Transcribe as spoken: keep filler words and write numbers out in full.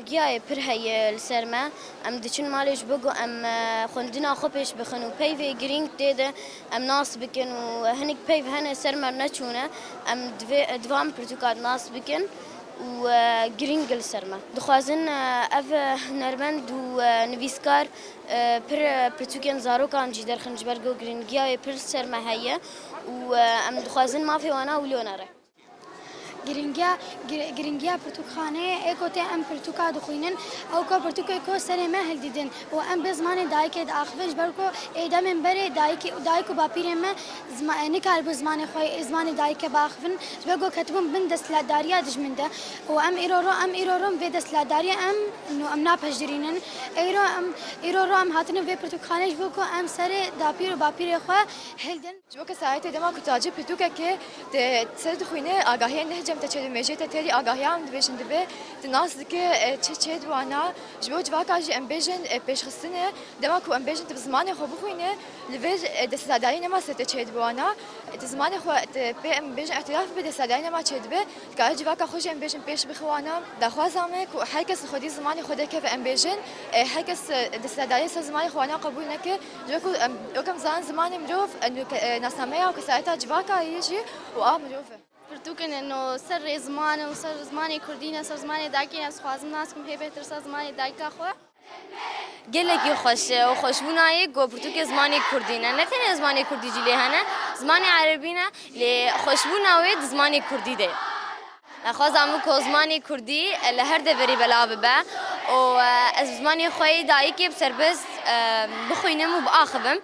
Giyayê pir heye li ser me. Em diçin malê ji bo ku em, e, xwendina xwe pêş bixin û peyvê girîng tê de em nas bikin û hinek peyv hene ser me neçûne. Em divê, divê em pirtûka nas bikin û, e, girîng li ser me. Dixwazin, e, ev hunermend û, e, nivîskar, e, pir, e, pirtûkên zarokan jî derxin ji ber ku girîngiya wê pir li ser me heye û, e, em dixwazin mafê wana wilo nere. Giringiya, gir-, giringiya pirtûkxaneyê ê ku tê em pirtûka dixwînin, ew ku pirtûkê ku serê me hildidin û em bê zimanê dayikê diaxivin, ji ber ku ê demên berê dayikê, dayik û bapîrên me zima-, nikaribû zimanê xwe, ê zimanê dayikê biaxivin, ji ber ku ketibûn bin desthilatdariya dijmin de û em îro ro, em îro ro vê desthilatdariyê em, em napejirînin. Îro em, îro ro em hatine vê pirtûkxaneyê ji bo ku em serê dapîr û bapîrê xwe hildin. Ji bo kesayetê dema ku tu dacî pirtûkekê, te ser dixwîne, agahiyên neh cem te çêdibin, mêjê te têrî agahiya em dibêjin dibe, tu nas dike, e, çi çêdibe wana. Ji bo civaka jî em bêjin, e, pêşxistine, dema ku em bêjin tu bi zimanê xwe bixwîne, li vir, e, desthilatdarî nema ser te çêdibe wana. E, tu zimanê xwe, tu pê em bêjin îtiraf bibe, desthilatdarî nema çêdibe, dikare civaka xwe jî em bêjin pêş bixe wana. Daxwaza me ku her kes li xwedî zimanê xwe derkeve em bêjin, e, her kes, e, desthilatdariyê ser zimanê xwe wana qebûl neke. Ji bo ku em, wek em zanin zimanê mirov, e, nûke-, e, nasnameya û kesayeta civaka yê jî û a mirov e. Pirtûkên no ser rê ziman û ser zimanê kurdî ne, ser zimanê dayikê ne, ez dixwazim nas kim hê bêhtir ser zimanê dayika xwe. Gelekî xweş e û xweşbûna yê ku pirtûkê zimanê kurdî ne. Ne tenê zimanê kurdî jî lê hene, zimanê erebî ne, lê xweşbûna wê di zimanê kurdî de ye. Daxwaza min ku zimanê kurdî, e, li her deverî belav bibe û, e, ez bi zimanê xwe yê dayikê bi serbest, e, bixwînim û biaxivim.